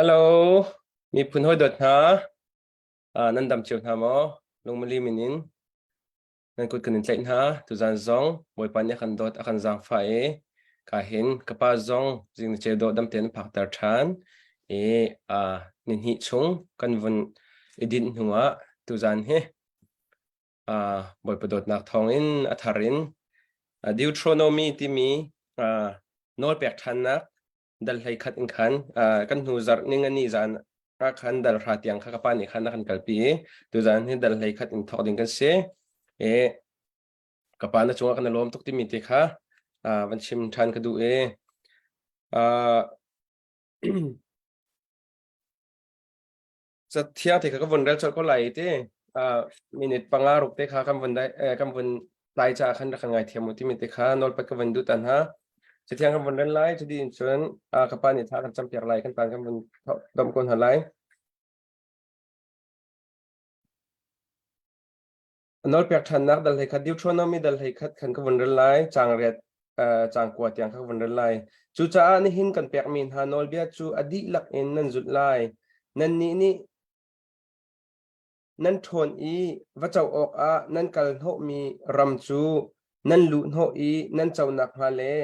Hello, miphun hawi dawt hna. Ah, nan dam cio hna maw? Lungmali min in nan kut kan in tlaih hna. Tuzan zong Bawipa nih a kan dawt, a kan zaangfah i ka hin ka pa zong zing ni ceu dawh dam tein phakter ṭhan i ah, ni hnih chung kan vun i dinh hnuah tuzan hi ah, Bawipa dawtnak thawngin a thar in ah, Deuteronomy timi ah, nawlpek ṭhannak dal hlei khat in khan kan hnu zarh ning ani zan ah khan dal hra tiang kha ka pa nih khan a kan kalpi i tuzan hi dal hlei khat in thawk ding kan si i ka pa na cungah kan i lawm tuk timi te kha van chim ṭhan ka duh i Cathiang te kha ka vun rel colh ko lai ti. Minute panga ruk te kha kan vun kan vun tlai caah khan rak kan ngaithiam u timi te kha nawlpat ka vun duh ta hna. Cathiang kan vun rel lai cuti in cun ka pa nih thla kan campiak lai kan tan kan vun domh ko hna lai. Nawlpek ṭhannak dal hlei khat Deuteronomy dal hlei khat khan ka vun rel lai caang riat caang kua tiang kha ka vun rel lai. Cucaah nihin kan pekmi hna nawlbia cu a dihlak in nan zulh lai. Nannih nih nan ṭhawn i va co awkah nan kal hnawhmi ram cu nan luh hnawh i nan co nakhnga le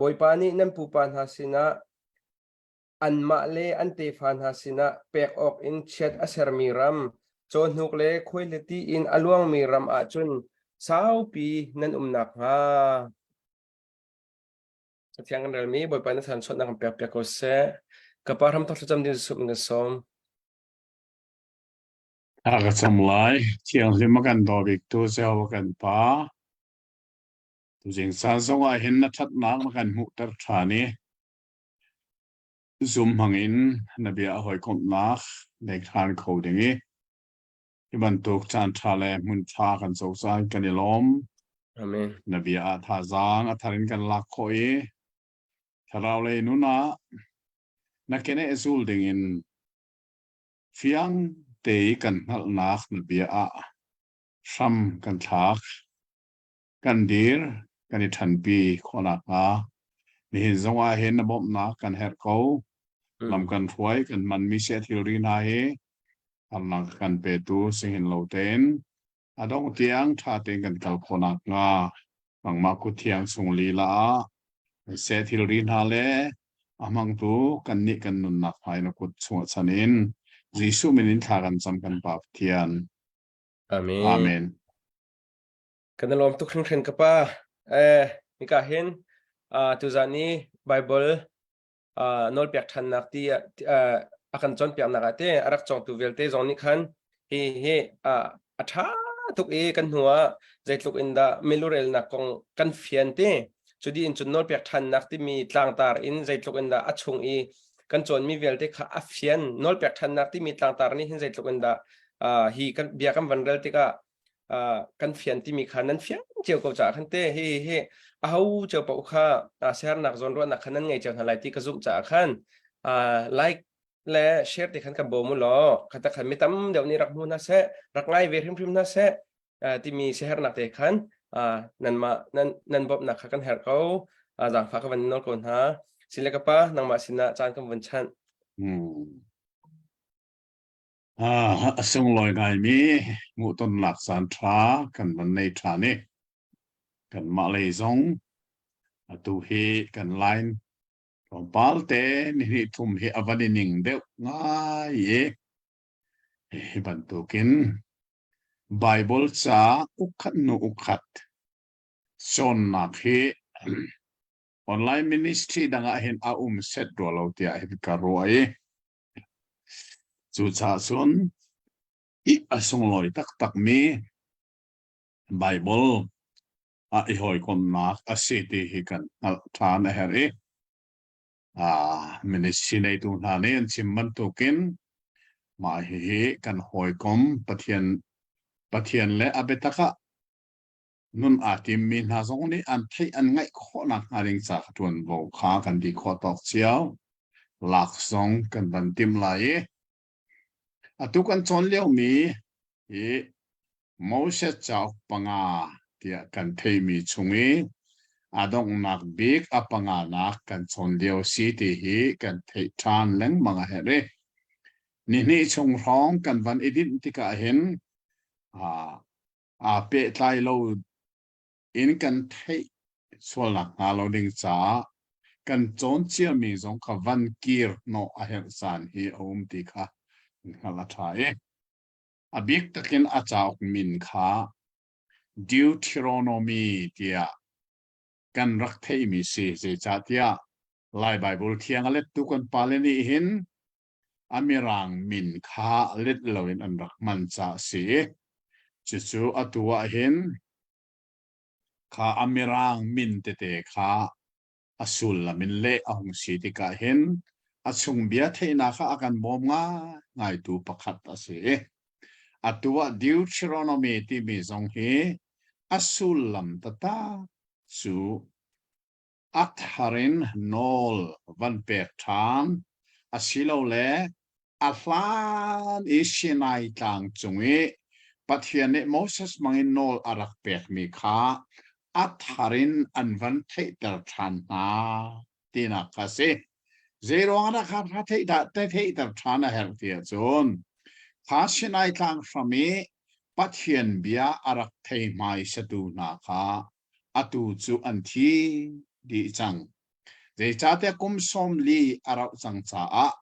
Bawipa nih nan pupa hna sinah anmah le an tefa hna sinah pek awk in chiat a sermi ram, cawhnuk le khuaihliti in a luangmi ram ah cun saupi nan um nakhnga. Cathiang kan relmi Bawipa na thanchawtnak kan pek piak ko seh. Ka pa hram thawk thlacam ding sum in kan sawm. Thla ka cam lai. Thianghlim a kan daw biktu Jehovah kan Pa. Tuzing caan zongah hin na ṭhatnak na kan hmuhter ṭhan i Zum hmangin na bia a hawikomhnak nei ṭhan kho ding i hi bantuk caanṭha le hmunṭha kan co caan kan i lawm. Amen. Na bia ah thazaang a thar in kan lak khawh i thlarau lei nun ah na keneh zul ding in fiang te i kan hngalhnak na bia ah hram kan thlak. Kan dir, kan i ṭhanpi khawh nakhnga nihin zong ah hin na bawmhnak kan herh ko. Lam kan hruai, kan hmanmi seh thilri hna hi harnak kan petu singhin lo tein a dongh tiang ṭha tein kan kal khawh nakhnga nangmah kut thiang chung lila ah seh thilri hna le a hmangtu kannih kan nunnak hmai na kut chungah chan in Jesuh min in thla kan cam kan Pa Pathian. Amen. Amen. Kan i lawm tuk hringhran ka pa. Eh, hika hin uh, tuzan i Bible uh, nawlpek ṭhannak ti uh, a kan cawnpiaknak ah te a rak cawngtu vialte zong nih khan hi hi uh, a ṭha tuk i kan hnu ah zeitluk in dah milurelnak kong kan fian ti cudi in cun nawlpek ṭhannak timi tlangtar in zeitluk in dah a chung i kan cawnmi vialte kha a fian nawlpek ṭhannak timi tlangtar nih hin zeitluk in dah uh, hi kan bia kan van rel tikah kan fian timi kha nan fiang cio ko caah khan te hi hi aho cio paoh kha sernak zawn ruahnak kha nan ngei cio hna lai ti ka zumh caah khan like le share te khan kan bawm u law khata khan mi tam deuh nih rak hmu hna seh rak ngai ve hrimhrim hna seh timi siaherhnak te khan nanmah nan nan bawmhnak kha kan herh ko zaangfah ka van nawl ko hna sile ka pa nangmah sinah caan kan vun chanh Hmm. A sunglawi ngaimi hmuhtonnak caanṭha kan van nei ṭhan i kanmah lei zong atu hi kan line tlawmpal te nihnih thum hi a van i ning deuh ngai i hi bantukin Baibal ca ukkhat hnu ukkhat cawnnak hi online ministry dang ah hin a um set rua lo tiah hin ka ruah i Cucaah cun a sunglawi taktakmi Baibal ah i hawikomhnak a si ti hi kan hngalh ṭhan a herh i ministry neitu hna nih an chim bantukin mah hihi kan hawikom Pathian Pathian le a biatak ah nun aa timmi hna zong nih an theih an ngaih khawhnak hnga ding ca kha ṭuanvo kha kan ti khawh tawk cio lak zong kan van timh lai i atu kan cawn liomi hi Moses cauk panga tiah kan theimi chung i a donghnak bik a panganak kan cawn lio si ti hi kan theih ṭhan lengmang a herh i. Nihnih chung hrawng kan van i dinh tikah hin aa pehtlai lo in kan theih sualnak hnga lo ding caah kan cawn ciami zong kha van kir hnawh a herh caan hi a um ti kha hngalh a ṭha i a bik takin a cauk min kha Deuteronomy tiah kan rak theihmi si zeicahtiah Lai Baibal thiang a lettu kan pale nih hin a mirang min kha let loin an rak hman caah a si i cucu atu ah hin kha a mirang min tete kha a sullam in leh a hung si tikah hin a chung bia theihnak kha a kan bawm ngaingaitu pakhat a si i atu ah Deuteronomy timi zong hi a sullam taktak cu a thar in nawl van pek ṭhan asilole a hlan i Sinai tlang cung i Pathian nih Moses hmangin nawl a rak pekmi kha a thar in an van theihter ṭhan hna tinak kha a si. Zeiruang ah dah kha kha theihter ṭhan a herh ti ahcun kha Sinai tlang hram i Pathian bia a rak thei hmaisatu hna kha atu cu an thi dih cang. Zeicahtiah kum 40 a rauh cang caah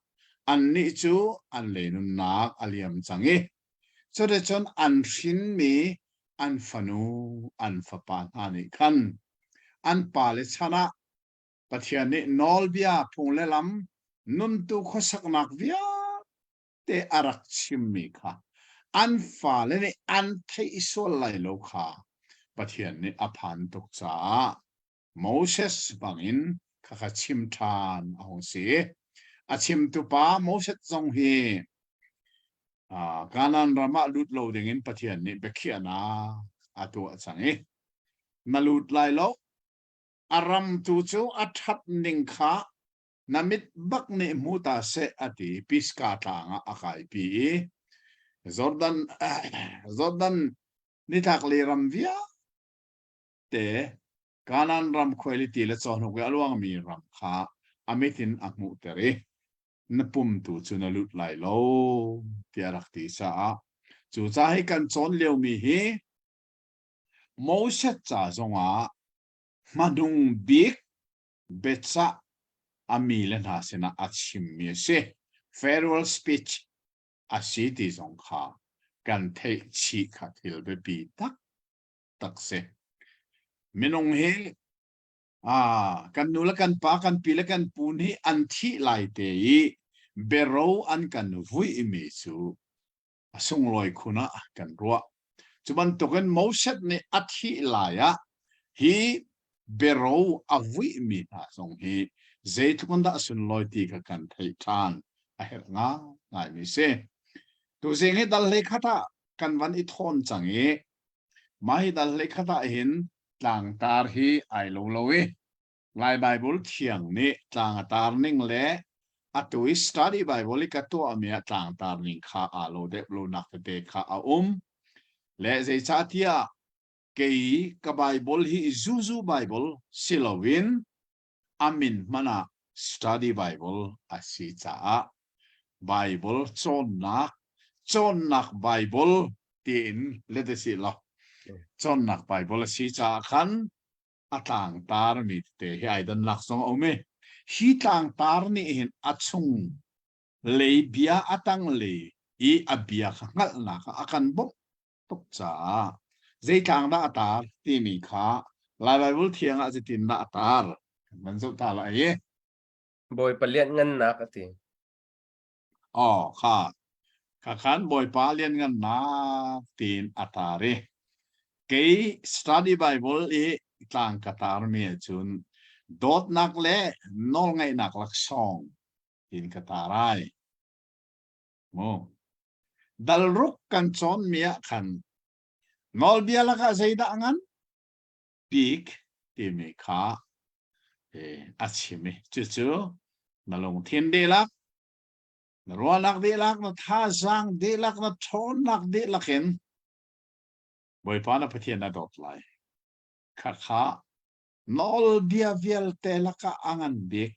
annih cu an lei nunnak a liam cang i cuticun an hrinmi an fanu an fapa hna nih khan an pale chan ah Pathian nih nawlbia phung le lam nuntu khuasaknak vialte a rak chimmi kha an fale nih an theih sual lai lo kha Pathian nih a phan tuk caah Moses bangin khakha chim ṭhan a hung si. A chimtu pa Moses zong hi Kanaan ram ah lut lo dingin Pathian nih biakhiahnak a tuah cang i na lut lai lo a ram tu cu a ṭhat ning kha na mit bak nih hmu ta seh a ti Pisgah tlang ah a kaipi i Jordan Jordan nitlaklei ram vialte Kanaan ram khuailiti le cawhnuk i a luangmi ram kha a mit in a hmuhter i na pum tu cu na lut lai lo tiah a rak ti caah cu ca hi kan cawn liomi hi Moses ca zongah hmanung bik biacah a mi le hna sinah a chimmi a si. Farewell speech a si ti zong kha kan theih chih kha thil biapi taktak si. Minung hi ah kan nu le kan pa kan pi le kan pu nih an thih lai te i bero an kan vuihmi cu a sunglawi khun ah kan ruah. Cu bantukin Moses nih a thih lai ah hi bero a vuihmi hna zong hi zeitluk in dah sunlawi ti kha kan theih ṭhan a herh ngaingaimi si. Tuzing hi dal hlei khat ah kan van i thawn cang i mah hi dal hlei khat ah hin tlangtar hi ai lo lo i Lai Baibal Thiang nih tlang a tar ning le atu i Study Bible i ka tuahmi ah tlangtar ning kha aa lo deuh lonak tete kha a um. Le zeicahtiah kei ka Bible hi Zuzu Bible si loin a min hmanh ah Study Bible a si caah Bible cawnnak cawnnak Bible tiin let a si lo. Cawnnak Bible a si caah khan a tlangtar mi tete hi ai dannak zong a um i hi tlangtar nih hin a chung lei bia a tang lei i a bia kha hngalhnak ah a kan bawmh tuk caah zei tlang dah a tar timi kha Lai Baibal thiang ah zeitin dah a tar kan van zoh ta lai i Bawipa lianhngannak a ti. Aw kha kha khan Bawipa lianngannak tiin a tar i kei study Bible i tlang ka tarmi ahcun dawtnak le nawlngaihnak laksawng tiin ka tar ai. Mu. Dalruk kan cawnmi ah khan nawlbia lakah zeidah a ngan bik timi kha a chim i cucu na lungthin dihlak na ruahnak dihlak na thazaang dihlak na ṭhawnnak dihlak in Bawipa na Pathian na dawt lai khakha nawlbia vialte lakah a ngan bik.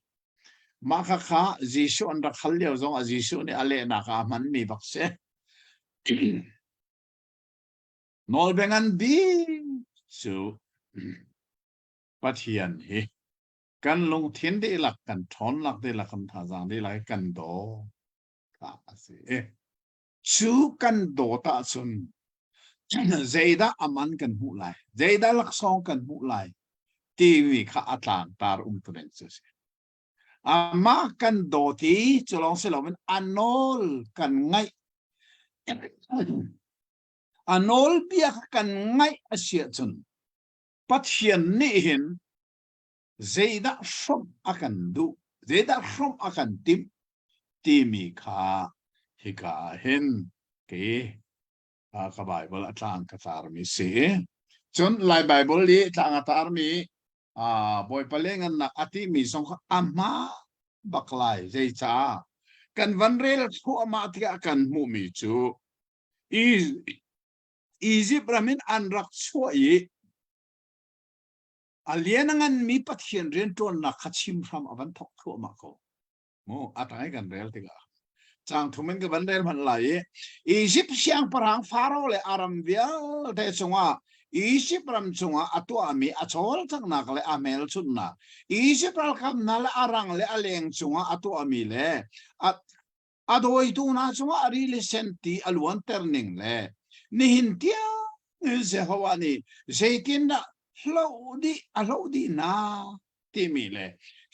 Mah khakha Jesuh an rak hal lio zong ah Jesuh nih a lehnak ah a hmanmi bak si. Nawlbia ngan bik cu Pathian hi kan lungthin dihlak, kan ṭhawnnak dihlak, kan thazaang dihlak kan daw kha a si. Cu kan dawt ahcun zeidah a man kan hmuh lai, zeidah laksawng kan hmuh lai timi kha a tlangtar umtuning cu a si. Amah kan dawt i cu lawng si loin a nawl kan ngaih. A nawlbia kha kan ngaih a si ahcun Pathian nih hin zeidah hrawmh a kan duh, zeidah hrawmh a kan timh timi kha hika ah hin kei ka Bible a tlang ka tarmi si. Cun Lai Bible i tlang a tarmi Bawipa le ngannak a timi zong kha a hma bak lai. Zeicah? Kan van rel thluahmah tikah kan hmuhmi cu Egypt ram in an rak chuah i a lian a nganmi Pathian rianṭuannak kha chim hram a van thawk thluahmah ko. Mu a tang i kan rel tikah caang thum in ka van rel hmanh lai i Egypt siangpahrang Faro le a ram vialte cungah Egypt ram cungah a tuahmi a cawlcanghnak le a hmelchunhnak Egypt ralkap hna le a rang le a leng cungah a tuahmi le a a dawitu hna cungah a rili sen ti a luanter ning le nihin tiang in Jehovah nih zeitindah hloh dih a hloh dih hna timi le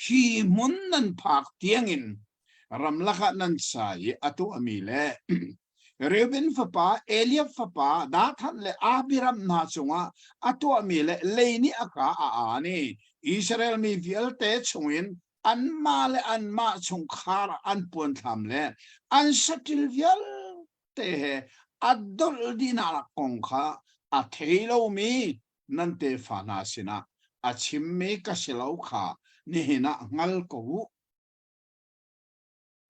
hi hmun nan phak tiangin ramlak ah nan sa i a tuahmi le Reuben fapa Eliab fapa Dathan le Abiram hna cungah a tuahmi le lei nih a ka a aan i Israel mi vialte chungin anmah le anmah chungkhar an puanthlam le an saṭil vialte he a dolh dihnak kong kha a thei lomi nan tefa hna sinah a chimmi ka si lo kha nihin ah hngal ko u.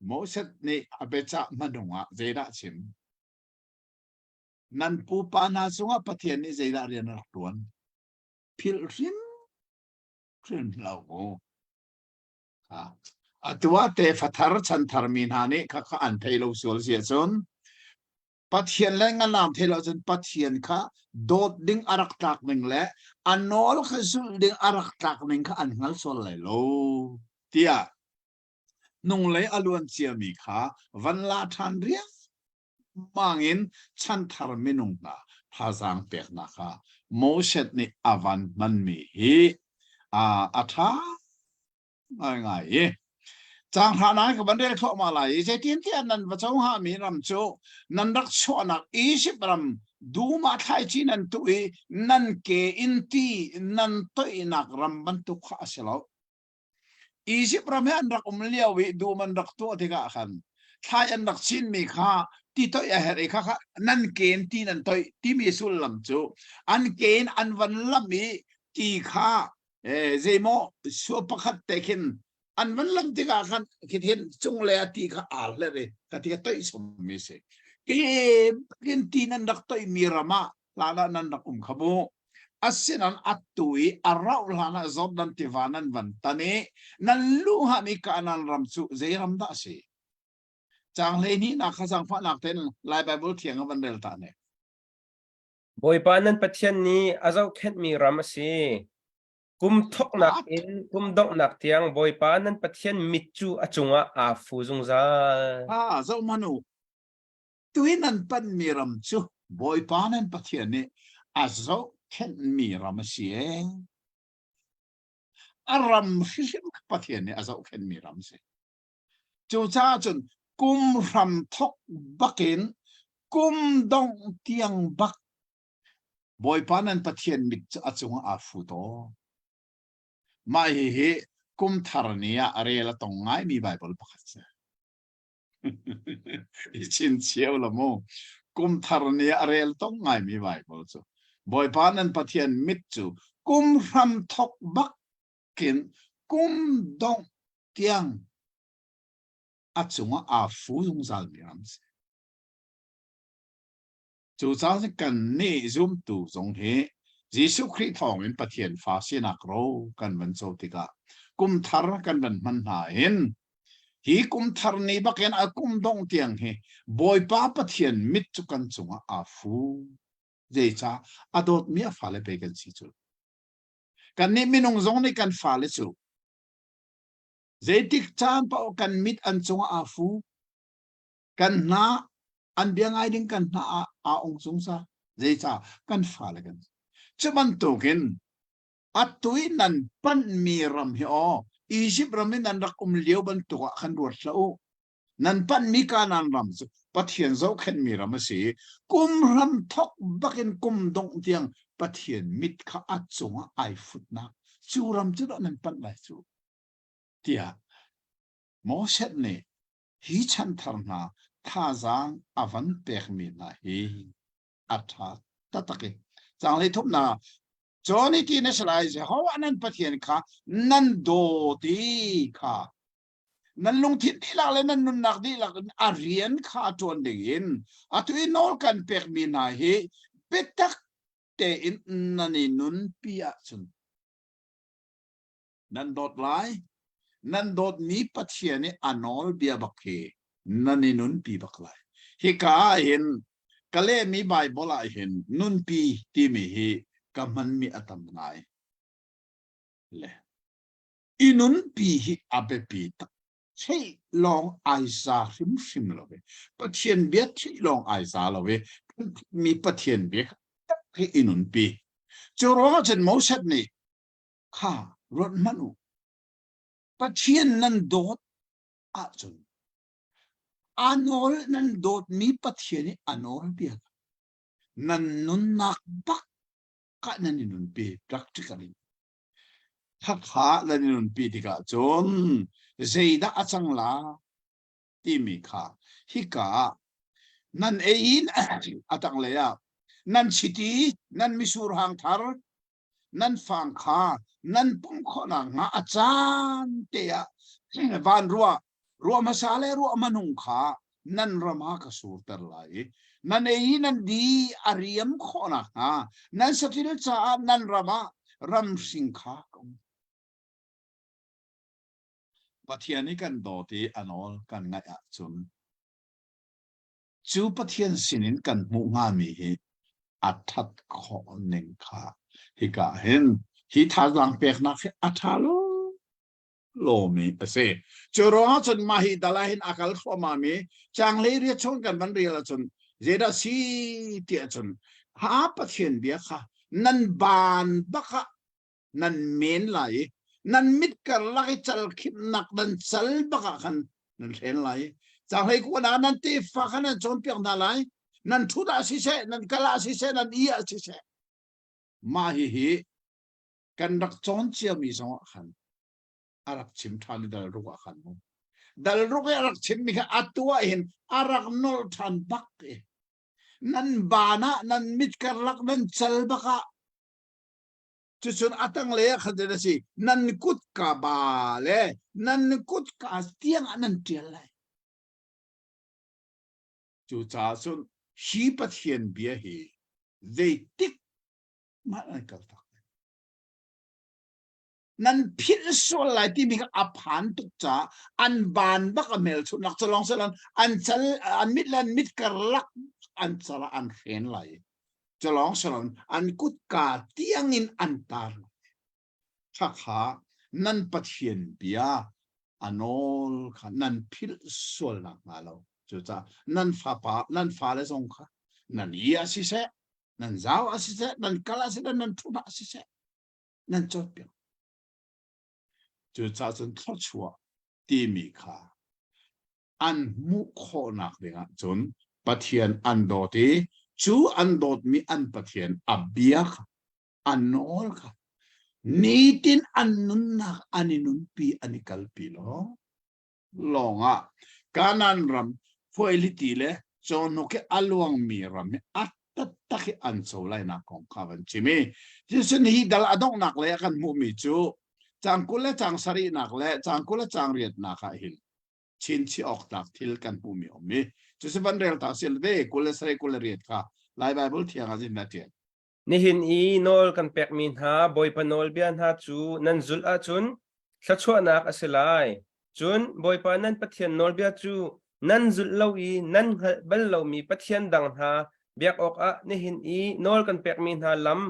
Moses nih a biacah hmanung ah zeidah a chim? Nan pupa hna cungah Pathian nih zeidah rian a rak ṭuan? Philh hrim hrim lo u. Atu ah tefa thar chanthar mi hna nih khakha an thei lo sual si ahcun Pathian le nganam thei lo cun Pathian kha dawt ding a rak tlak ning le a nawl kha zulh ding a rak tlak ning kha an hngal sual lai lo tiah hnunglei a luan ciami kha van la ṭhan riangmang in chanthar minung hna thazaang peknak kha Moses nih a van hmanmi hi a ṭha ngaingai i caang hra ka van rel thluahmah lai i zeitintiah nan va co hngami ram cu nan rak chuahnak Izipt ram dum ah thlaici nan tuh i nan ke in ti nan toihnak ram bantuk kha a si lo. Izipt ram he an rak um lio i dum an rak tuah tikah khan thlai an rak cinmi kha ti toih a herh i kha kha nan ke in ti nan toih timi sullam cu an ke in an van lam i ti kha zeimaw sua pakhat te khin an van lam tikah khan khithin cung le a ti kha aa hler i ka ti ka toih sommi si ke kin ti nan rak toih mi ram ah hlan ah nan rak um kha mu asinan attu i a rauh hlan ah Jordan tiva nan van tan i nan lu hami Kanaan ram cu zei ram dah si Caang 12 nak kha zaangfahnak tein Lai Bible thiang a van rel ta ne. Bawipa nan Pathian nih a zohkhenhmi ram a si. Kum thawknak in kum donghnak tiang Bawipa nan Pathian mit cu a cungah aa fu zungzal. Ah, zohhmanh u. Tui nan panhmi ram cu Bawipa nan Pathian nih a zohkhenhmi ram a si ee. A ram hrimhrim kha Pathian nih a zohkhenhmi ram a si. Cucaah cun kum hram thawk bakin kum dongh tiang bak Bawipa nan Pathian mit cu a cungah aa fu tawn. Mah hihi kum thar ni ah a rel a tong ngaimi Baibal pakhat si. I chinchiau la mu. Kum thar ni ah a rel tong ngaimi Baibal cu. Bawipa nan Pathian mit cu kum hram thawk bak kin kum dongh tiang a cungah aa fu zungzalmi ram si. Cucaah kan nih zumtu zong hi Jesuh Khrih thawngin Pathian fa sinak ro kan van co tikah kum thar kan van hman hna in. Hi kum thar ni bakin a kum dongh tiang hi Bawipa Pathian mit cu kan cungah aa fu. Zeicah a dawtmi a fale pei kan si cu. Kannih minung zong nih kan fale cu zeitik caan paoh kan mit an cungah aa fu. Kan hna an bia ngai ding kan hna ah aa ong zungzal. Zeicah kan fale kan si. Cu bantukin atu i nan panhmi ram hi aw Izipt ram i nan rak um lio bantuk ah khan ruat hlah u. Nan panhmi Kanaan ram cu Pathian zohkhenhmi ram a si i kum hram thawk bakin kum dongh tiang Pathian mit kha a cungah ai futnak cu ram cu dah nan panh lai cu tiah Moses nih hi chanthar hna thazaang a van pekmi hna hi a ṭha taktak i caanglei thumnak Cun hiti na si lai, Jehovah nan Pathian kha nan dawt i kha nan lungthin dihlak le nan nunnak dihlak in a rian kha a ṭuan dingin atu i nawl kan pekmi hna hi biatak tein nan i nunpi ahcun nan dawt lai. Nan dawtmi Pathian i a nawlbia bak hi nan i nunpi bak lai. Hika ah hin ka lehmi Baibal ah hin nunpi timi hi ka hmanmi a tam ngai. Le i nunpi hi a biapi tak. Theih lawng ai za hrimhrim lo i Pathian bia theih lawng ai za lo i mi Pathian bia tak hi i nunpi. Cu ruangah cun Moses nih kha ruat hmanh u. Pathian nan dawt ahcun a nawl nan dawtmi Pathian i a nawlbia nan nunnak bak ah nan i nunpi practically. Khakha nan i nunpi tikah cun zeidah a cang la timi kha hika ah nan ei in a tanglei ah nan chiti nan misur hang thar nan fang kha nan pumh khawh nakhnga a caan te ah van ruah ruah hmasa le ruah hmanung kha nan ram ah ka surter lai i nan ei i nan di a riam khawh nakhnga nan saṭil caah nan ram ah ramhring kha ka um. Pathian i kan dawt i a nawl kan ngaih ahcun Cu Pathian sinin kan hmuh hngami hi a ṭhat khawh ning kha hika hin hi thazaang peknak hi a ṭha lomi a si. Cu ruangah cun mah hi dal ah hin a kal thluahmah mi caanglei riat chung kan van rel ahcun zeidah si tiah cun kha Pathian bia kha nan baan bak ah nan men lai i nan mit karlak i cal khimnak nan cal bak ah khan nan hren lai cahlei kuan ah nan tefa kha nan cawnpiak hna lai nan ṭhut ah siseh nan kal ah siseh nan i ah siseh mah hihi kan rak cawn ciami zong ah khan a rak chim ṭhan i dal ruk ah khan mu dal ruk i a rak chimmi kha atu ah hin a rak nolh ṭhan bak i nan baan ah nan mit karlak nan cal bak ah Cucun a tanglei ah khan a si nan kutka ba le nan kutka tiang ah nan ṭial lai. Cucaah cun hi Pathian bia hi zeitik hmanh an kaltak lai. Nan philh sual lai timi kha a phan tuk caah an ban bak a hmelchunhnak cu lawng siloin an cal an mit le an mit karlak an cal ah an hren lai. Culawng siloin an kutka tiangin an tar. Khakha nan Pathian bia a nawl kha nan philh sual nakhnga lo. Cucaah nan fapa nan fale zong kha nan i ah siseh, nan zau ah siseh, nan kal ah siseh, nan ṭhut ah siseh, nan cawnpiak. Cucaah cun thluachuah timi kha an hmuh khawhnak dingah cun Pathian an dawt i cu an dawtmi an Pathian a bia kha a nawl kha nitin an nunnak an i nunpi an i kalpi law lawngah Kanaan ram khuailiti le cawhnuk i a luangmi ram hi a taktak i an co lainak kong kha van chim i cucun hi dal a donghnak lei ah kan hmuhmi cu caang 20 le caang sarihnak le caang 20 le caang riatnak ah hin chinchiah awk tlak thil kan hmuhmi um i cucu van rel ta sil ve 27 28 kha Lai Bible thiang ah zin na ṭial. Nihin i nawl kan pekmi hna Bawipa nawlbia hna cu nan zulh ahcun thluachuahnak a si lai. Cun Bawipa nan Pathian nawlbia cu nan zulh lo i nan hngalh bal lomi pathian dang hna biak awkah nihin i nawl kan pekmi hna lam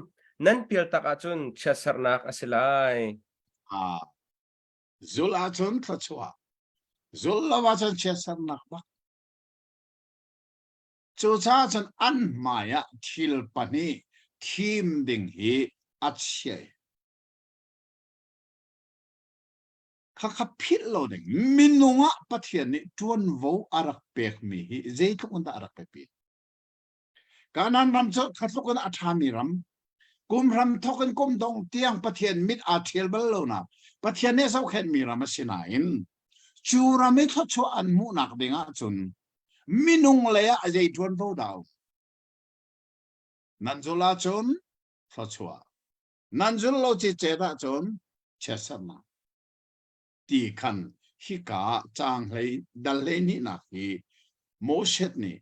nan pialtak ahcun chiatserhnak a si lai. Ah, zulh ahcun thluachuah, zulh lo ahcun chiatserhnak bak. Cucaah cun an hmaiah thil pahnih thim ding hi a chiah. Khakha philh lo ding minung ah Pathian nih ṭuanvo a rak pekmi hi zeitluk in dah a rak biapit. Kanaan ram cu khatluk in a ṭhami ram, kum ram thawk in kum dong tiang Pathian mit aa ṭhial bal lonak, Pathian nih zohkhenhmi ram a si nain cu ram i thluachuah an hmuhnak ding ahcun minung lei ah zei ṭuanvo dah um? Nan zul ahcun thluachuah, nan zul lo cicet ahcun chiatserhnak ti khan hika ah caang hlei dal hleihnihnak hi Moses nih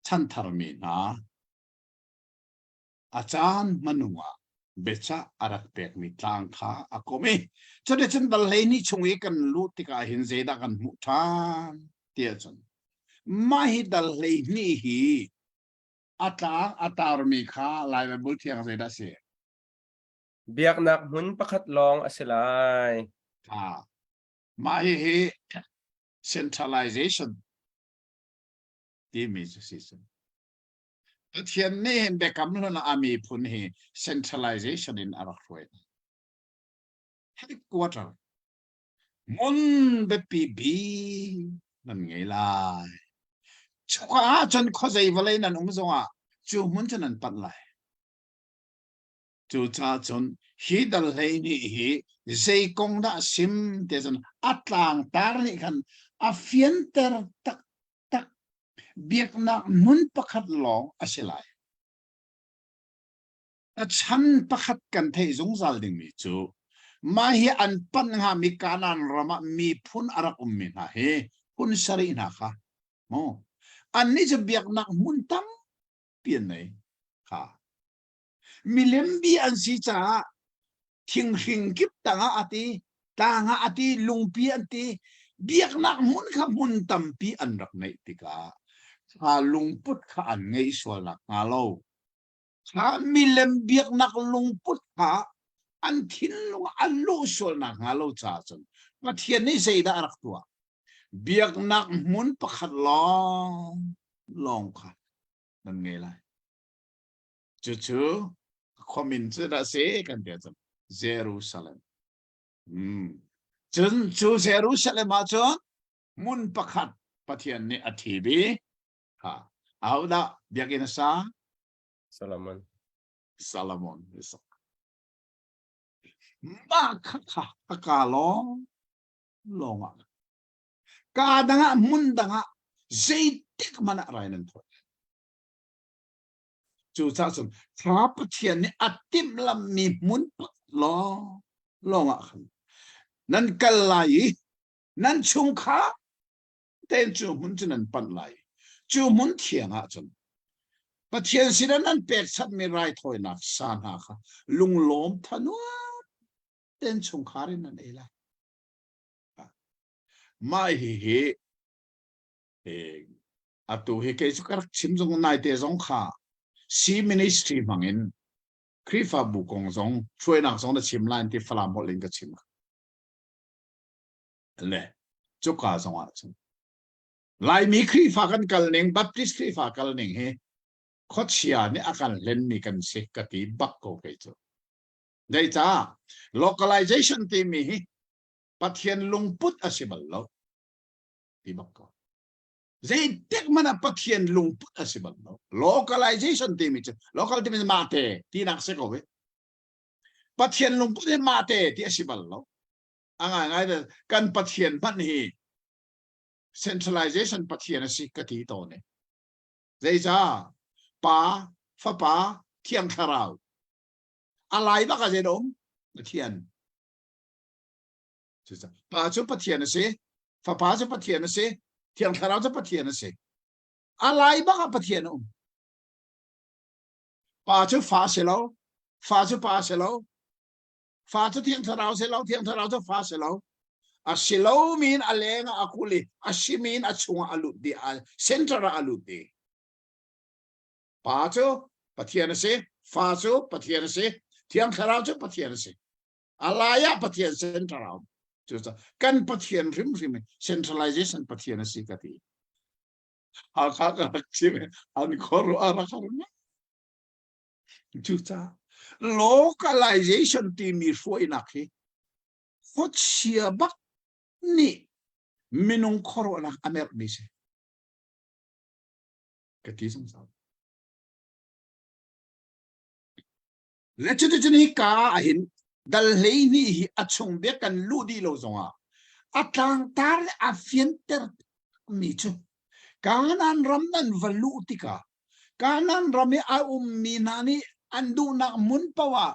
chanthar mi hna a caan hmanung ah biacah a rak pekmi tlang kha a kom i cuticun dal hleihnih chung i kan luh tikah hin zeidah kan hmuh ṭhan tiah cun mah hi dal 12 hi a tlang a tarmi kha Lai Baibal Thiang zeidah a si? Biaknak hmun pakhat lawng a si lai. Ah, mah hihi centralization timi cu si cun. Pathian nih hin biakam hlun ah a miphun hi centralization in a rak hruai hna. Headquarter hmun biapi bik nan ngei lai. Cuka ahcun khuazei vawlei nan um zongah cu hmun cu nan panh lai. Cucaah cun hi dal 12 hi zei kong dah sim te cun a tlangtar nih khan a fianter taktak. Biaknak hmun pakhat lawng a si lai. A chan pakhat kan theih zungzal dingmi cu mah hi an panh hngami Kanaan ram ah miphun a rak ummi hna hi phun sarih hna kha mu annih cu biaknak hmun tampi an nei kha milem bi an si caah thinghring kip tangah a ti tlang ah a ti lungpi an ti biaknak hmun kha hmun tampi an rak neih tikah kha lungput kha an ngeih sualnak hnga lo kha milem biaknak lungput kha an thinlung an luh sualnak hnga lo caah cun Pathian nih zeidah a rak tuah biaknak hmun pakhat lawng lawng kha nan ngei lai cucu khuamin cu dah si kan ti ahcun Jerusalem hmm. cun cu Jerusalem ah cun hmun pakhat Pathian nih a thim i ha ahodah biakinn a sa Solomon Solomon mah kha kha a ka lawng lawng ah ka dang ah hmun dang ah zeitik hmanh ah rai nan thawi Cucaah cun thla Pathian nih a timhlamhmi hmun lawng lawng ah khan nan kal lai i nan chungkhar tein cu hmun cu nan panh lai. Cu hmun thiang ah cun Pathian sinah nan pekchanhmi raithawinak sa hna kha lunglawm thanuam tein chungkhar in nan ei lai. Mah hihi atu hi kei cu ka rak chim zong naite zong kha C ministry hmang in Khrihfabu kong zong hruainak zong na chim lai ti Falam holh in ka chim le cuka zong ah cun Laimi Khrihfa kan kal ning Baptist Khrihfa kal ning hi khuachia nih a kan hlenmi kan si ka ti bak ko kei cu Zeicah localization timi hi Pathian lungput a si bal lo ti bak ko zeitik hmanh ah Pathian lungput a si bal lo localization timi cu local timi cu mah te tinak si ko ve Pathian lungput hi mah te ti a si bal lo a ngai ngai te kan Pathian hmanh hi centralization Pathian a si ka ti tawn e zeicah pa fapa thiang thlarau a lai bak a zei um Pathian Pa cu Pathian a si, Fapa cu Pathian a si, Thiang Thlarau cu Pathian a si. A lai bak ah Pathian a um. Pa cu fa si lo, fa cu pa si lo. Fa cu Thiang Thlarau si lo, Thiang Thlarau cu fa si lo. A si lo min a leng ah a kul i a si min a chungah a lut dih, a center ah a lut dih. Pa cu Pathian a si, Fa cu Pathian a si, Thiang Thlarau cu Pathian a si. A lai ah Pathian center a um. Cucaah kan Pathian hrimhrim centralization Pathian a si ka ti. Hakha ka rak chim an khuaruah a rak har ngai. Cucaah localization timi hruainak hi khuachia bak nih minung khuaruahnak a merhmi si. Ka ti zungzal. Le cuticun hi ka ah hin dal 12 hi a chung bia kan luh dih lo zongah a tlangtar le a fianter mi cu Kanaan ram nan va luh tikah Kanaan ram i a ummi hna nih an duhnak hmun paoh ah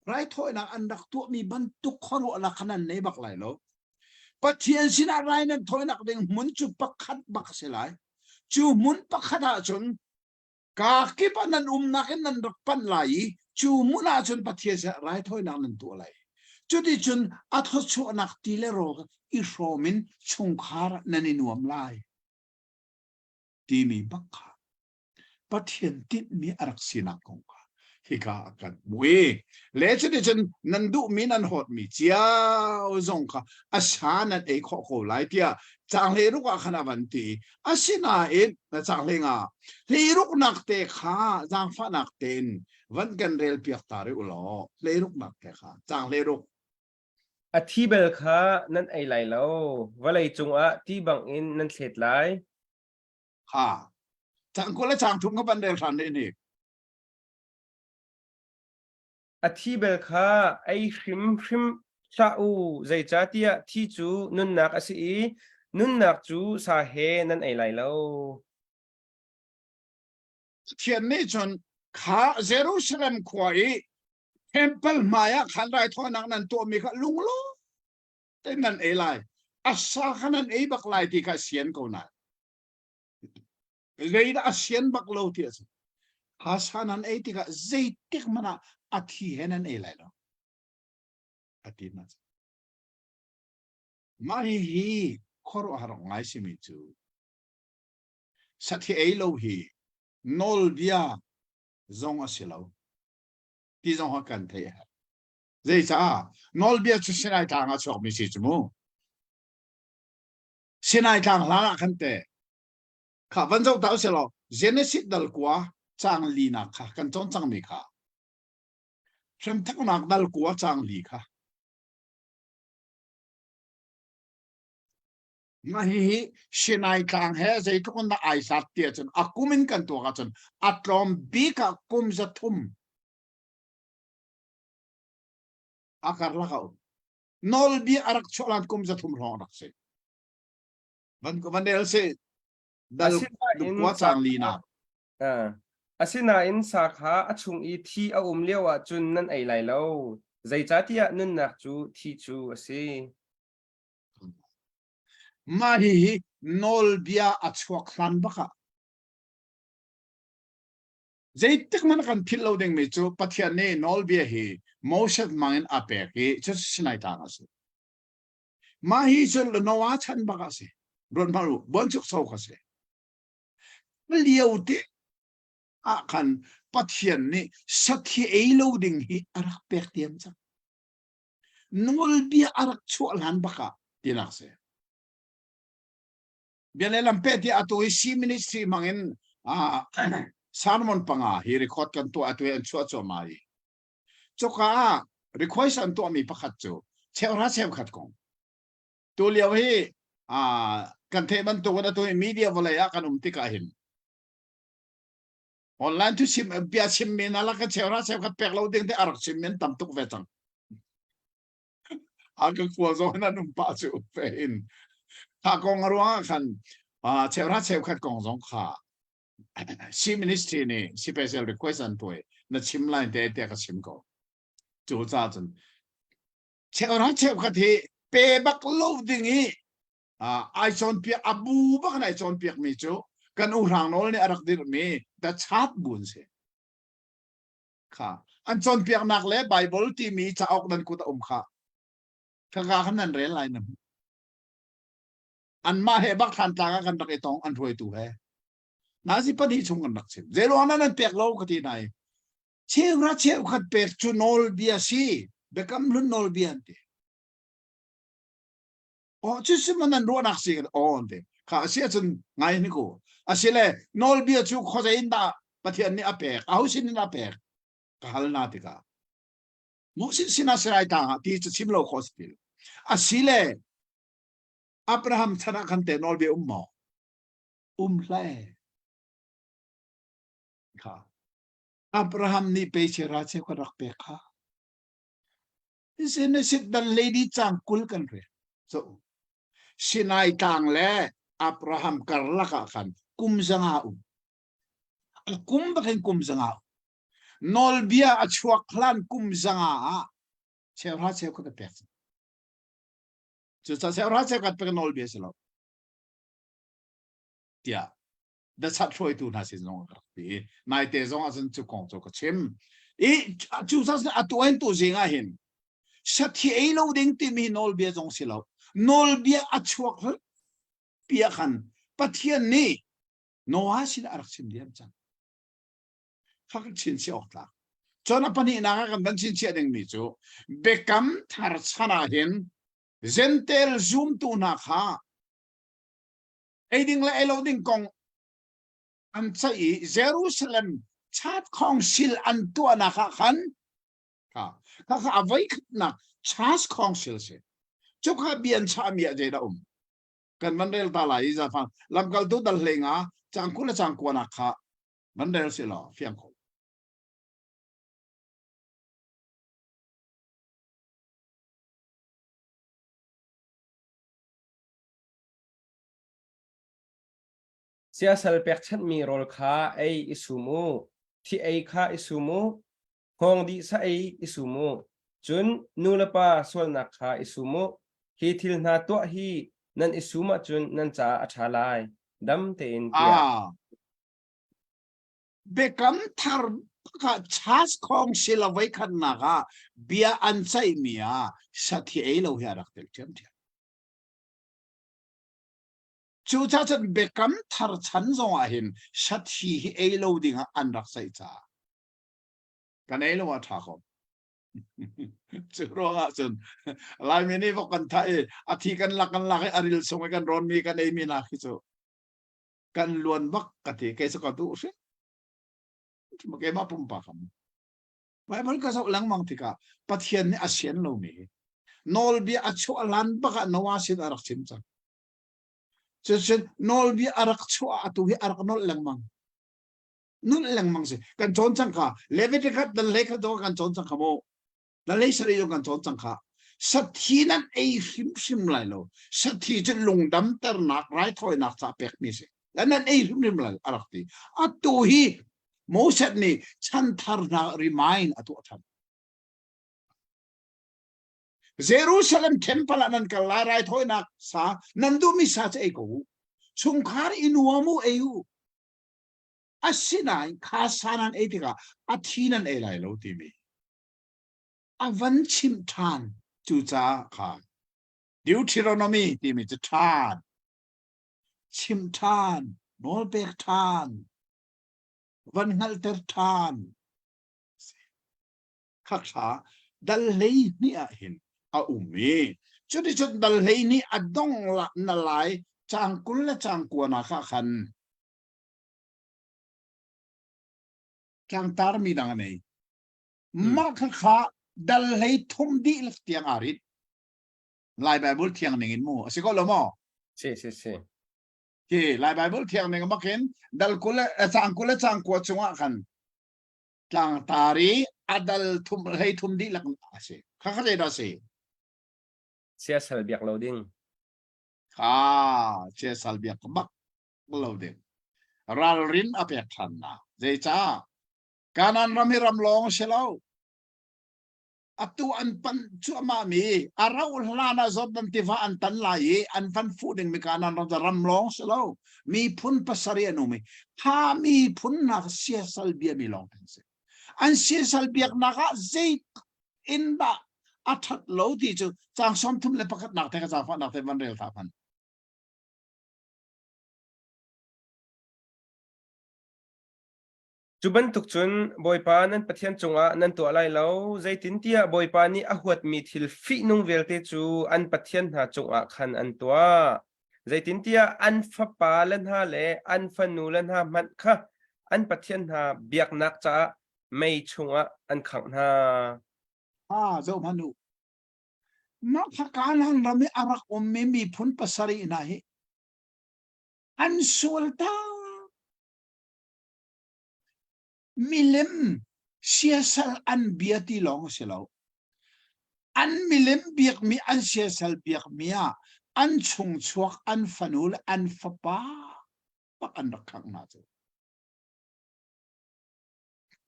raithawinak an rak tuahmi bantuk khuaruahnak kha nan nei bak lai lo. Pathian sinah rai nan thawinak ding hmun cu pakhat bak a si lai. Cu hmun pakhat ahcun Kaa kip ah nan umnak in nan rak panh lai i cu hmun ah cun Pathian sinah raithawinak nan tuah lai. Cuticun a thawchuahnak ti le rawl i hrawm in chungkhar nan i nuam lai timi bak kha Pathian tinhmi a rak sinak kong kha hika ah kan hmuh i le cuticun nan duhmi nan hawtmi cio zong kha a sa nan ei khawh ko lai tiah caang 16 ah khan a van ti. Asinain na caang 15 hleiruknak te kha zaangfahnak tein van kan rel piak ta rih u law hleiruknak te kha caang 16 A thi bel kha nan ei lai lo, vawlei cungah ti bangin nan thlet lai. Ha caang 20 le caang 30 kha van rel hran rih ni. A thi bel kha ei hrimhrim hlah u, zeicahtiah thi cu nunnak a si i nunnak cu sa he nan ei lai lo. Pathian nih cun kha Jerusalem khua i temple hmaiah khan raithawinak nan tuahmi kha lunglawm tein nan ei lai. A sa kha nan ei bak lai ti kha sian ko nain. Zeidah a sian bak lo ti a si. Hasa nan ei tikah zeitik hmanh ah a thi he nan ei lai lo. A ti hna. Mah hihi khuaruahhar ngai simi cu sathi ei lo hi nawlbia zong a si lo ti zong ha kan theih a herh. Zeicah nawlbia cu Sinai tlang ah chuakmi si cu mu. Sinai tlang hlan ah khan te Kha van zoh ta usih law Genesis dal kua caang linak kha kan cawn cangmi kha hremthaknak dal kua caang li kha Mah hihi Sinai tlang he zeitluk in dah ai hlat ti ahcun a kum in kan tuak ahcun a tlawm bik ah kum 300 a karlak a um. Nawlbia a rak chuah hlan kum 300 hrawng a rak si. Van van el si dal Asinain kua caang li nak. Ah, asinain sa kha a chung i thi a um lio ahcun nan ei lai lo. Zeicahtiah nunnak cu thi cu a si. Mah hihi nawlbia a chuak hlan bak ah zeitik hmanh kan philh lo dingmi cu Pathian nih nawlbia hi Moses hmangin a pek i cu Sinai tlang a si. Mah hi cu Noah chan bak a si. Ruat hmanh u, buanchukcho kha si. Lio te ah khan Pathian nih sathi ei lo ding hi a rak pek diam cang. Nawlbia a rak chuah hlan bak ah tinak si. Bia le lam pe ti atu hi C ministry hmang in sermon panga hi record kan tuah atu hi an chuah cuahmah i Cuka ah request an tuahmi pakhat cu cheuhra cheukhat kong. Tu lio hi kan theih bantuk in atu hi media vawlei ah kan um tikah hin online thu chim bia chim mi na laka cheuhra cheukhat pek lo ding te a rak chim min tam tuk ve cang. A ka kua zong in an um pah cu fe in. Kha kong a ruang ah khan cheuhra cheukhat kong zong kha Si ministry nih special request an tuah na chim lai te tiah ka chim ko. Cu ca cun cheuhra cheukhat hi pe bak lo ding i ai cawnpiak a bu bak in ai cawnpiak mi cu kan u hrang nawl nih a rak dirh mi the chat bu an si. Kha. An cawnpiaknak le Bible timi cauk nan kut a um kha. Khaka khan nan rel lai na hmuh. Anmah he bak Thlantlang ah kan rak i tong an hruaitu he. Nazi pahnih chung kan rak chim. Zeiruang dah nan pek lo ka ti hna i cheuhra cheukhat pek cu nawlbia si biakam hlun nawlbia an ti. Oh cu si man nan ruahnak si kan aw an ti. Kha a si ahcun ngai hnik u. Asile nawlbia cu khuazei in dah Pathian nih a pek, aho sin in a pek ka hal na tikah Moses sinah sirai tang ah ti cu chim lo khawh si ti lo. Asile Abraham chan ah khan te nawlbia um maw? Um hlei. Kha. Abraham nih pei chera cheu ka rak pek kha. Genesis dan lady cang 20 kan rel. So, Sinai tlang le Abraham karlak ah khan kum 500 um. A kum bakin kum 500. Nawlbia a chuak hlan kum 500 ah cheuhra cheu ka pek. Cucaah cheuhra cheu ka pek nawlbia si lo. Tiah the chat hruaitu hna sin zong ka rak ti. Naite zong ah cun cu kong cu ka chim. I cu atu en tu zing ah hin sathi ei lo ding timi nawlbia zong si lo. Nawlbia a chuak pia khan Pathian nih Noah sin a rak chim diam cang. Kha kan chinchiah awk tlak. Cun a pahnihnak ah kan van chinchiah dingmi cu biakam thar chan ah hin Gentile zumtu hna kha ei ding le ei lo ding kong an ceih i Jerusalem chat council an tuahnak ah khan kha kha kha a voikhatnak church council si cu kha bia an chahmi ah zeidah um kan van rel ta lai i zafang lamkaltu dal hlei nga cang 20 le cang 9 nak kha van rel si law fiang kho. Siasal pekchanhmi rawl kha ei i sum u, thi ei kha i sum u, hngawng dih sa ei i sum u, cun nu le pa sualnak kha i sum u. Hi thil hna tuah hi nan i sum ahcun nan caah a ṭha lai, dam tein tiah. Ah, Biakam thar kha church council a voikhatnak ah bia an ceihmi ah sathi ei lo hi a rak tel ṭhiamṭhiam. Cucaah cun biakam thar chan zong ah hin sathi hi ei lo ding ah an rak ceih caah kan ei lo ah ṭha ko. Cu ruangah cun Laimi nih vok kan thah i a thi kan lak kan lak i a ril chung i kan rawnmi kan eimi nak hi cu kan luan bak ka ti kei cu ka duh hrim. Keimah pumpak am. Bible ka zoh lengmang tikah Pathian nih a sian lomi nawlbia a chuah lan bak ah Noah sin a rak chim cang. Cucun nawlbia a rak chuah atu hi a rak nolh lengmang. Nolh lengmang si. Kan cawn cang kha. Leviticus dan hlei khat zong kan cawn cang kha mu. Dan hlei sarih zong kan cawn cang kha. Sathi nan ei hrimhrim lai lo. Sathi cu lungdamternak raithawinak ca pekmi si. Nan ei hrimhrim lai a rak ti. Atu hi Moses nih chanthar hna remind a tuah than. Jerusalem temple ah nan kal lai raithawinak sa nan duhmi sa cu ei ko u. Chungkhar i nuam u ei u. Asinain kha sa nan ei tikah a thi nan ei lai lo timi a van chimh ṭhan. Cucaah kha Deuteronomy timi cu ṭhan, chimh ṭhan, nawlpek ṭhan, van hngalhter ṭhan. Khakha dal 12 ah hin a um i cuticun dal 12 a dong na lai cang 20 le cang 9 nak ah khan tlangtar mi dang a nei. Mah khakha dal 33 dihlak tiang aa rit. Lai Bible thiang ning in mu a si ko lo maw? Si si si. Hi Lai Bible thiang ning bakin dal 20 le cang 20 le cang 9 chungah khan tlangtar i a dal thum 33 dihlak a si. Khakha zei dah si? Siasal biak lo ding. Kha siasal biak bak lo ding. Ralrin a pek ṭhan na. Zeicah? Kanaan ram hi ram lawng si lo. Atu an pan cuahmah mi a rauh hlan ah Jordan tiva an tan lai i an van fuh ding mi Kanaan ram ram lawng si lo. Miphun pasarih an um i kha miphun hna siasal bia mi lawng an si. An siasal biaknak ah zei in dah a ṭhat lo ti cu caang 31 nak te ka zaangfahnak te van rel ta hmanh. Cu bantuk cun Bawipa nan Pathian cungah nan tuah lai lo, zeitintiah Bawipa nih a huatmi thil fihnung vialte cu an pathian hna cungah khan an tuah. Zeitintiah an fapa le hna le an fanu le hna hmanh kha an pathian hna biaknak caah mei chungah an khangh hna. Ah, zohhmanh u. Mah kha Kanaan ram i a rak ummi miphun pasarih hna hi an sual tak. Milem siasal an bia ti lawng a si lo. An milem biakmi an siasal biakmi ah an chungchuak an fanu le an fapa bak an rak khangh hna cu.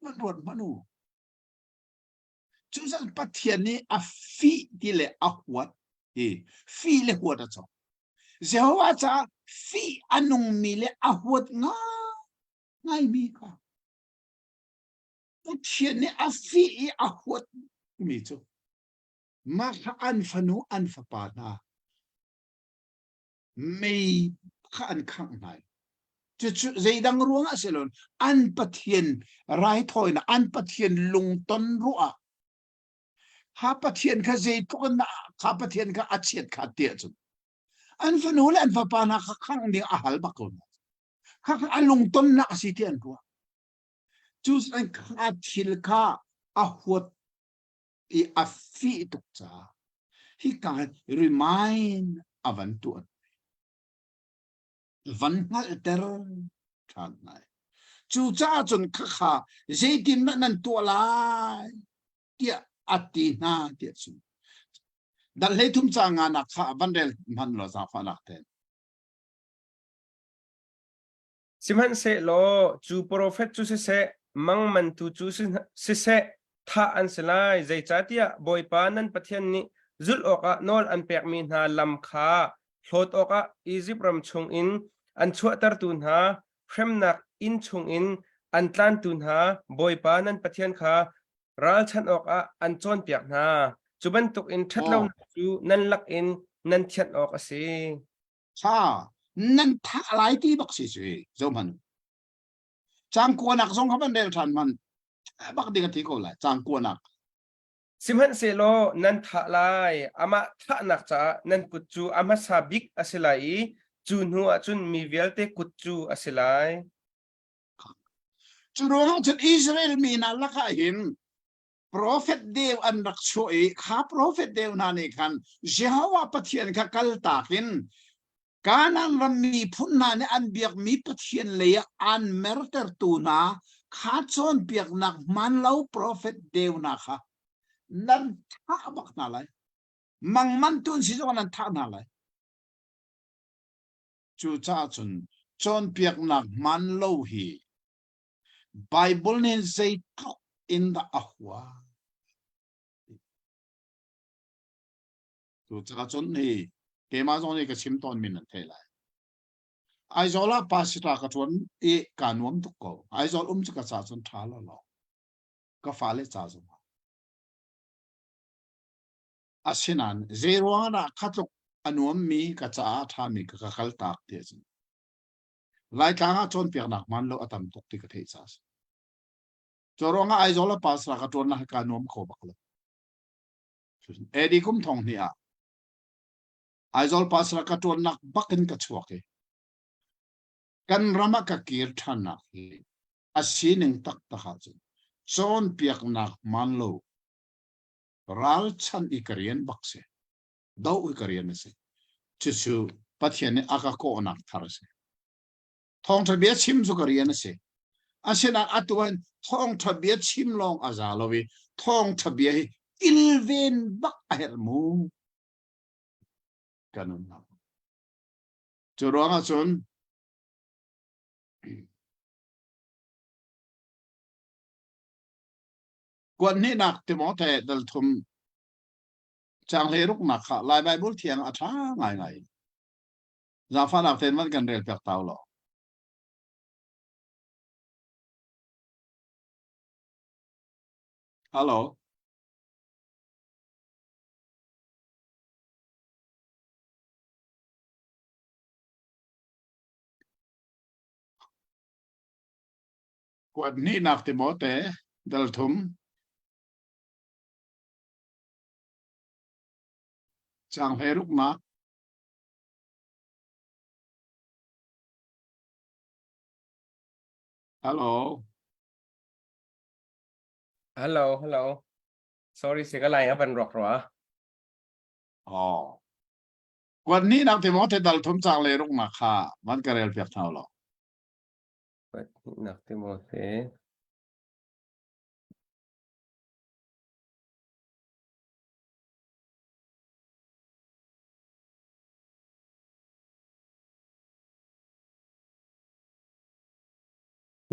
Nan ruat hmanh u. Cucaah Pathian nih a fih ti le a huat hi fih le huat a cawk. Jehovah caah fih a nungmi le a huat ngaimi kha Pathian nih a fih i a huatmi cu mah kha an fanu an fapa hna mei kha an khangh hna cucu zeidang ruangah si lo an Pathian raithawinak an Pathian lungton ruah kha Pathian kha zeitluk in kha Pathian kha a chiat kha tiah cun an fanu le an fapa hna kha khangh ding a hal bak ko hna kha kha a lungtonnak a si ti an ruah cu kha thil kha a huat i a fih tuk caah hi ka remind a van tuah van hngalhter ṭhan lai. Cucaah cun khakha zeitindah nan tuah lai tiah a ti hna tiah cun dal hlei thum ca nga nak kha van rel hman law zaangfahnak ten. Sihmanhsehlaw cu profet cu siseh, mangmantu cu siseh, thah an si lai. Zeicahtiah Bawipa nan Pathian nih zulh awkah nawl an pekmi hna lam kha hlawt awkah Izipt ram chungin an chuahtertu hna hremnak inn chungin an tlantu hna Bawipa nan Pathian kha ralchanh awkah an cawnpiak hna. Cu bantukin ṭhatlonak cu nan lakin nan thianh awk a si. Tha nan thah lai ti bak si si zo hman cang kuanak zong kha van rel ṭhan man bak ding a ti ko lai cang kuanak Sihmanhsehlaw nan thah lai amah thahnak caah nan kut cu a hmasa bik a si lai i cu hnu ah cun mi vialte kut cu a si lai. Cu ruangah cun Israel mi hna lakah hin profet deu an rak chuah i kha profet deu hna nih khan Jehovah Pathian kha kaltak in Kanaan ram miphun hna nih an biakmi Pathian lei ah an mertertu hna kha cawnpiaknak hmaan lo profet deu hna kha nan thah bak hna lai. Mangman tu an si zong nan thah hna lai. Cucaah cun cawnpiaknak hmaan lo hi Bible nih zeitluk in dah a hua. Cucaah cun hi keimah zong nih ka chim tawn mi nan theih lai. Aizawl ah pastor ka ṭuan i kaa nuam tuk ko. Aizawl um cu ka ca cun ṭha lo lo. Ka fale ca zong ah. Asinain zei ruang dah kha tluk a nuammi ka caah a ṭhami ka ka kal tak ti a si. Laitlang ah cawnpiaknak hmaan lo a tam tuk ti ka theih caah a si. Cu ruangah Aizawl ah pastor ka ṭuannak hi kaa nuam kho bak lo. AD kum thong hnih ah Aizawl pastor ka ṭuannak bak in ka chuak i kan ram ah ka kir ṭhannak hi a sining taktak ahcun cawnpiaknak hmaan lo ralchanh i ka rian bak si do i ka rian a si cucu Pathian nih a ka kawhnak thar a si Thawngṭha bia chim cu ka rian a si. Asinain atu ah thawngṭha bia chim lawng a za lo i thawngṭha bia hi kilven bak a herh mu. Ka nunnak. Cu ruangah cun kuat hnihnak Timote dal thum caang hleiruknak kha Lai Baibal thiang a ṭha ngaingai. Zaangfahnak tein van kan rel piak ta law. Hello. Kuat hnihnak Timote dal thum. Caang hleiruknak. Hello. Hello, hello. Sorry, si ka line a van rawk rua. Oh. Kuat hnihnak Timote dal thum caang hleiruknak kha van ka rel piak hna law. Kuat hnihnak Timote.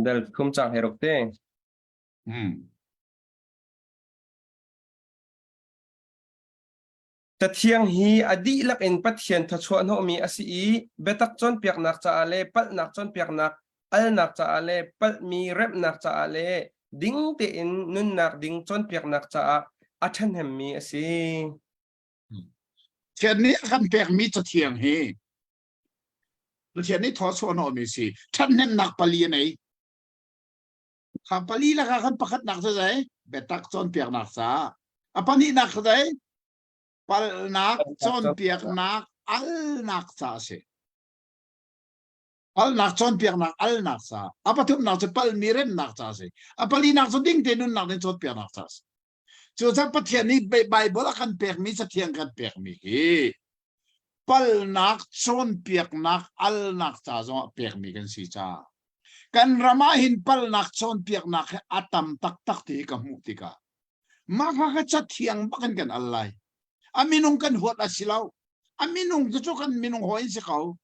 Dal thum caang he ruk te. Hmm. Cathiang hi a dihlak in Pathian thawchuah hnawhmi a si i biatak cawnpiaknak caah le palhnak cawnpiaknak alnak caah le palhmi remhnak caah le ding tein nunnak ding cawnpiaknak caah a ṭhahnemmi a si. Pathian nih a kan pekmi cathiang hi Pathian nih thawchuah hnawhmi si ṭhathnemnak pali a nei. Kha pali lakah khan pakhatnak cu zei? Biatak cawnpiaknak caah. A pahnihnak cu zei? Palhnak cawnpiaknak alnak caah a si. Palhnak cawnpiaknak alnak caah. A pathumnak cu palhmi remnak caah a si. A palinak cu dingte nunnak ding cawnpiaknak caah a si. Cucaah Pathian nih Baibal a kan pekmi Cathiang kan pekmi hi palnak cawnpiaknak alnak ca zongah pekmi kan si caah kan ram ah hin palnak cawnpiaknak hi a tam taktak ti hi ka hmuh tikah mah kha ka cathiang bak in kan al lai. A minung kan huat a si lo. A minung cu cu kan minung hawi in si ko.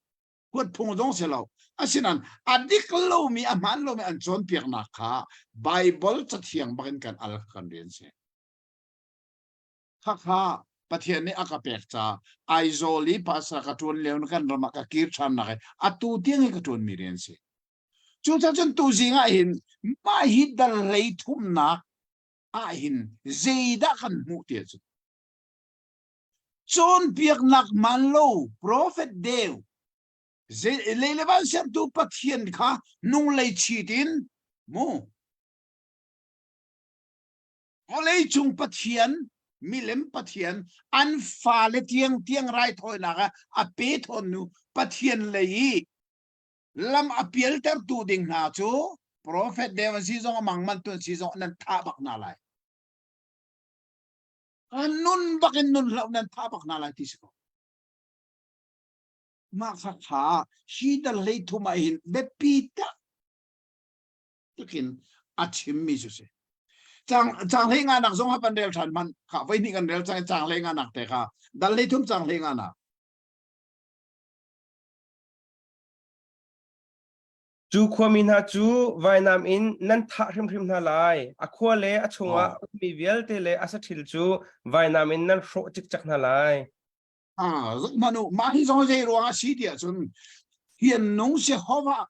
Huat phung zong si lo. Asinain a dik lomi a hmaan lomi an cawnpiaknak kha Baibal cathiang bak in kan al kan rian si. Khakha Pathian nih a ka pek ca Aizawl i pastor ka ṭuan lio na kan ram ah ka kir ṭhannak hi atu tiang hi ka ṭuanmi rian si. Cucaah cun tuzing ah hin mah hi dal hlei thumnak ah hin zeidah kan hmuh ti ahcun cawnpiaknak man lo profet deu lei le van sertu Pathian kha nung lei chit in mu Vawleicung Pathian, milem Pathian, an fale tiangtiang raithawinak ah a pe thawn nu Pathian lei i lam a pialtertu ding hna cu profet deu an si zong a mang man tu an si zong nan thah bak hna lai. An nun bak in nun hloh nan thah bak hna lai ti si ko. Mah kha kha hi dal hlei thum ah hin biapi tak takin a chimmi cu si. Cang cang hlei nga nak zong ha kan rel than man kha voi hnih kan rel cang cang hlei nga nak te kha dal hlei thum cang hlei nga nak. Cu khuami hna cu vainam in nan thah hrimhrim hna lai. A khua le a chungah Oh. ummi vialte le a saṭhil cu vainam in nan hrawh cikcek hna lai. Ah, manu mah hi zong zei ruang a si tiah cun hian nung Jehovah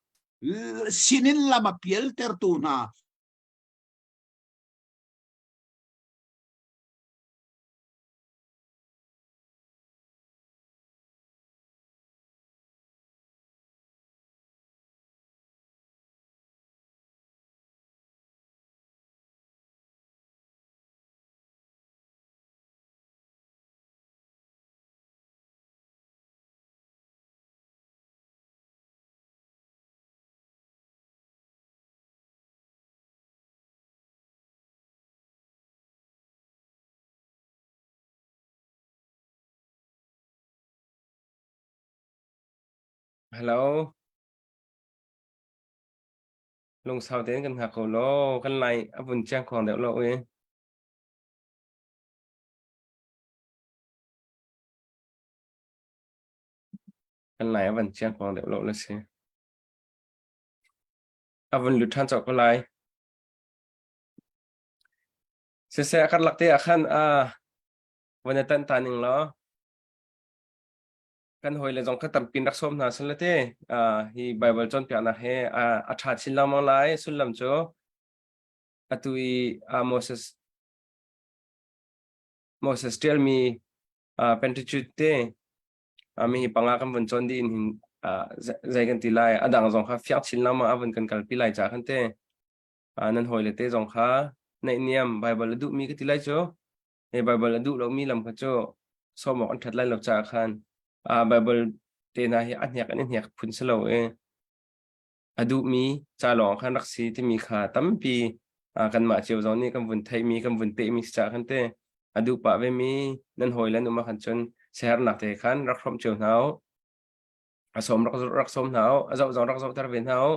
sinin lam a pialtertu hna Hello. Lungsau tein kan hngak ko law kan lai a vun chiang khuang deuh lo ui. Kan lai a van chiang khuang deuh lo la si. A vun lut ṭhan cawk ko lai. Siseh a karlak te ah khan a van i tan ta ning law kan hawile zong kha tampi rak sawm hna sal te hi Bible cawnpiaknak he a ṭha chin lengmang lai sullam cu atu i Moses. Moses ṭialmi Pentateuch te mi hi panga kan vun cawn dih in hin zei kan ti lai a dang zong kha fiang chin lengmang a vun kan kalpi lai ca khan te nan hawile te zong kha naihniam Bible a duhmi ka ti lai cu he Bible a duh lomi lam kha cu sawm awk an ṭhat lai lo caah khan Bible te hna hi a hnek an i hnek phun si lo i a duhmi ca lawng khan rak si timi kha tampi kanmah cio zong nih kan vun theihmi kan vun pehmi si caah khan te a duh pah vemi nan hawi le nan um ah khan cun siaherhnak te khan rak hrawmh cio hna u a sawm rak rak sawm hna u a zoh zong rak zohter ve hna u.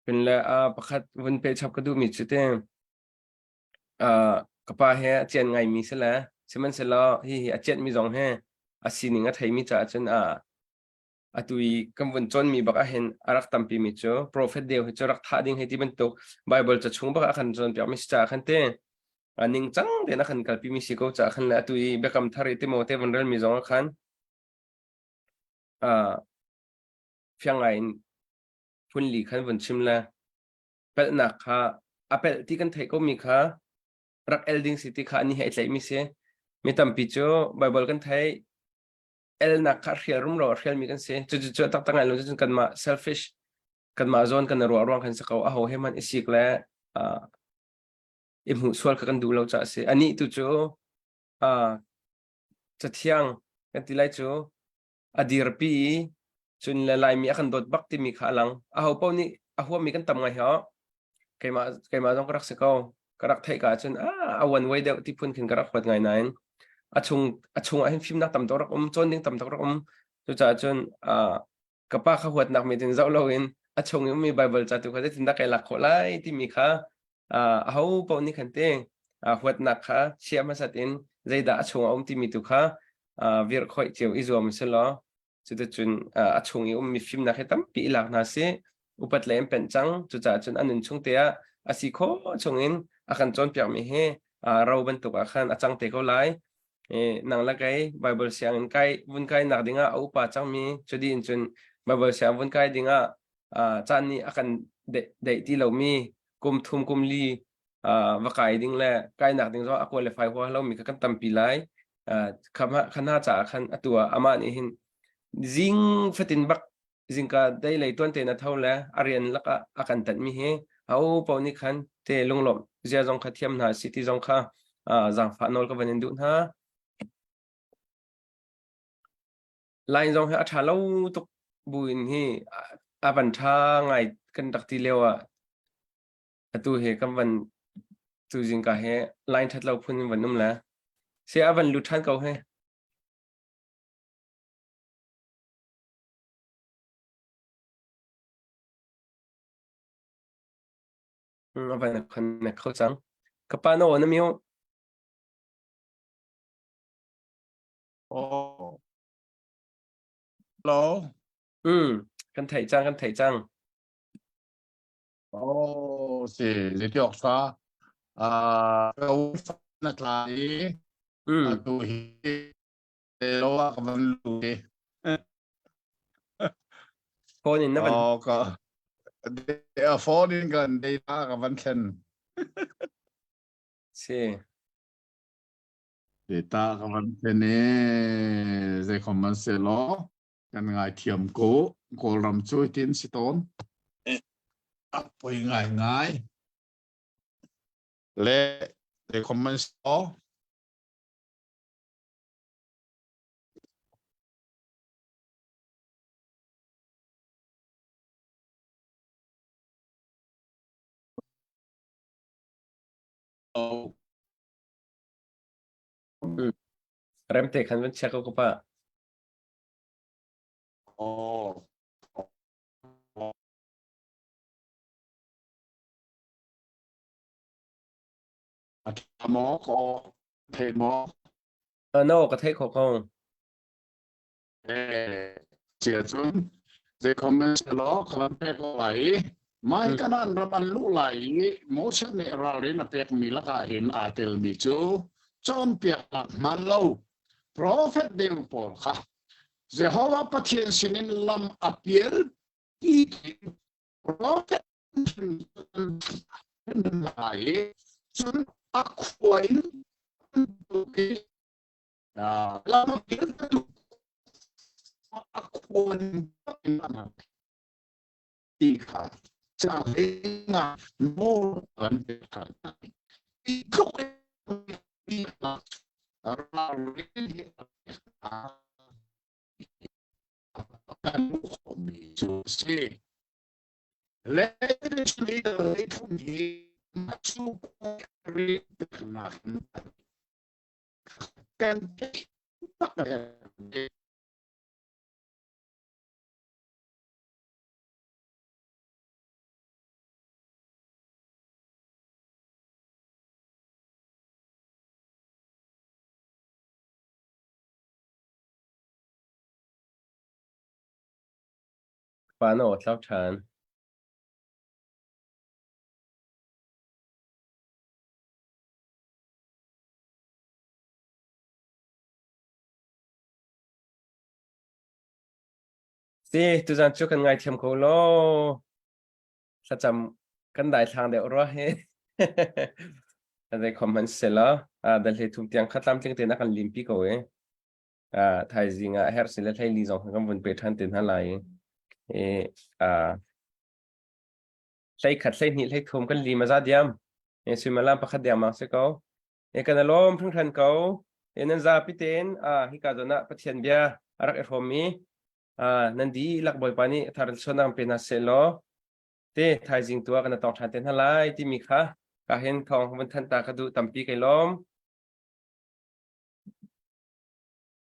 Cun le pakhat vun peh chap ka duhmi cu te ka pa he a cian ngaimi si le sihmanhsehlaw hihi a cianmi zong he a sining a theimi caah cun atu i kan vun cawnmi bak ahhin a rak tampi mi cu profet deu hi cu rak thah ding hei ti bantuk Bible ca chung bak ah khan cawnpiak mi si caah khan te ningcang tein a kan kalpi mi si ko caah khan le atu i biakam thar i Timote vun rel mi zong ah khan fiang ngai in phun li khan vun chim le pelhnak kha a pelh ti kan theih ko mi kha rak el ding si ti kha ani he tlaih mi si. Mi tampi cu Bible kan thei elnak kha hrial rumro a hrialmi kan si. Cucu cu taktak ngai lo cun kanmah selfish kanmah zawn kan ruah ruang khan si ko. Aho he hmanh i sik le i hmuh sual kha kan duh lo caah a si. Anih tu cu cathiang kan ti lai cu a dirpi i cun le Laimi a kan dawt bak timi kha a lang. Aho paoh nih a huammi kan tam ngai hi keimah keimah zong ka rak si ko. Ka rak theih ka ahcun a one way deuh ti phun khin ka rak huat ngai nain a chung a chungah hin fimnak tam tuk rak um, cawn ding tam tuk rak um. Cucaah cun ka pa kha huatnak mit in zoh loin a chung i ummi Bible ca tu kha zeitindah kai lak khawh lai timi kha aho paoh nih khan te huatnak kha chia hmasat in zeidah a chungah um timi tu kha virh khoih cio i zuam si law cuticun a chung i ummi fimnak hi tampi i lak hna si upat le in penh cang. Cucaah cun a nun chung te ah a si khawh chungin a kan cawnpiakmi hi ro bantuk ah khan a cang te ko lai. Nang le kei Bible sianginn kai vun kai nak dingah a upa cangmi cudi in cun Bible siang vun kai dingah caan nih a kan deih ti lomi kum thum kum li va kai ding le kainak ding zong a qualify hua lomi kha kan tampi lai. Khana caah khan atu ah amah nih hin zing fatin bak zingka dei lei tuan te na tho le a rian lakah a kan tanh mi hi a u po nih khan te lunglawmh zia zong kha thiam hna si ti zong kha zaangfah nawl ka van in duh hna. Line zong hi a ṭha lo tuk buin hi a van ṭha ngai kan rak ti lio ah atu hi kan van tu zingka he line ṭhat lo phun in van um le si a van lut ṭhan ko he. A van connect kho cang. Ka pa na aw na mute. Oh. Hello. Kan theih cang, kan theih cang. Oh, si, zeiti awk sa. Ah, ka na tla i atu hi lo ah ka van lu i. Phone in na van Oh, ka phone in kan data ka van thlen. Si. Data ka van thlen i zeikhom man se law kan ngai thiam ko. Kawlram cu tin si tawn. A poi ngai ngai. Le zeikhom man se law. Oh. Remte khan van check ko ka pa. Oh. A maw ko thei maw? No, ka theih kho ko. Eh, cia cun zei comment law ka van pek ko lai. Mai Kanaan ram an luh lai i Moses nih ralrin a pekmi lakah hin aa telmi cu cawnpiaknak hmaan lo profet deu pawl kha Jehovah Pathian sinin lam a pial ti profet lai i cun a khua in lam a pial a khua in ti kha ca nga nawl an pek ṭhan hi tluk in ralrin hi kan khawhmi cu a si. Legislator lei thum hi cu peknak kan tak Pa na aw tlau ṭhan. Si, tuzan cu kan ngaithiam ko law. Thlacam kan daithlang deuh rua hi. Zei khom hmanh si law, dal hlei thum tiang kha tlamtling tein a kan limpi ko i. Thaizing ah herh si le hlei li zong kan vun pe ṭhan te hna lai i. Hlei khat, hlei hnih, hlei thum kan lim a za diam. Suimilam pakhat diam mang si ko. E kan alawm hringhran ko. E nan zapi tein hika zawn ah Pathian bia a rak i hrawmmi nan dihlak Bawipa nih thar suanang pe hna seh law te thaizing tu ah kan tong ṭhan te hna lai timi kha ka hin thawng vun thanh ta ka duh tampi kai lawm.